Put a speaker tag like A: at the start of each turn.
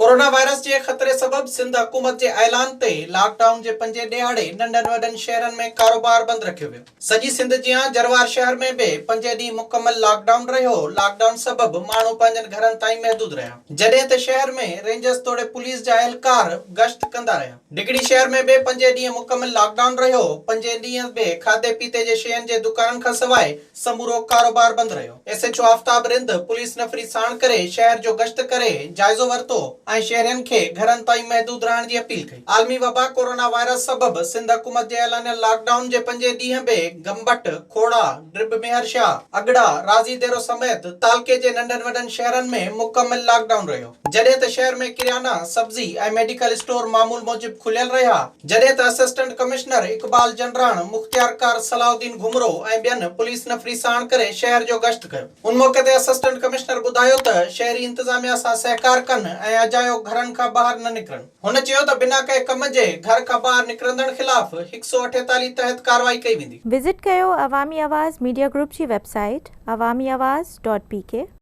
A: Corona virus جي خطري سبب سنڌ حڪومت جي اعلان تي لاڪ ڊائون جي پنجين ڏهاڙي ننڍن وڏن شهرن ۾ ڪاروبار بند رکيو ويو. سڄي سنڌ جيان جروار شهر ۾ به پنجين ڏينهن مڪمل لاڪ ڊائون رهيو، لاڪ ڊائون سبب ماڻهو پنهنجن گهرن تائين محدود رهيا، جڏهن ته شهر ۾ رينجرز توڙي پوليس جا اهلڪار گشت ڪندا رهيا. ڊگهڙي شهر ۾ به پنجين ڏينهن مڪمل لاڪ ڊائون رهيو، پنجين ڏينهن به کاڌي پيتي جي شين جي دڪانن کانسواء سمورو ڪاروبار بند رهيو. S H O Aftab Rind police نفري ساڻ ڪري شهر جو گشت ڪري جائزو ورتو ۽ شهرين کي گهرن تائين محدود رهڻ جي اپيل ڪئي. عالمي وبا ڪورونا وائرس سبب سنڌ حڪومت جي اعلانيل لاڪ ڊائون جي پنجين ڏينهن به گمبٽ، کوڙا، ڊرٻ ميهر شاهه، اڳڙا، راضي ديرو سميت تعلقي جي ننڍن وڏن شهرن ۾ مڪمل لاڪ ڊائون رهيو. جڏهن ته شهر ۾ ڪريانا، سبزي ۽ ميڊيڪل اسٽور معمول موجب کليل رهيا، جڏهن ته اسسٽنٽ ڪمشنر اقبال جنڊراڻ، مختيارڪار صلاح الدين گهمرو ۽ ٻين پوليس نفري ساڻ ڪري شهر جو گشت ڪيو. ان موقعي تي اسسٽنٽ ڪمشنر ٻڌايو ته شهري انتظاميا سان سهڪار ڪن ۽ اجايو گهرن کان ٻاهر نه نڪرن. هن چيو ته بنا ڪنهن ڪم جي گهر کان ٻاهر نڪرندڙن خلاف 148 تحت ڪارروائي ڪئي ويندي.
B: وزٽ ڪيو عوامي آواز ميڊيا گروپ جي website Awami Awaz dot P K.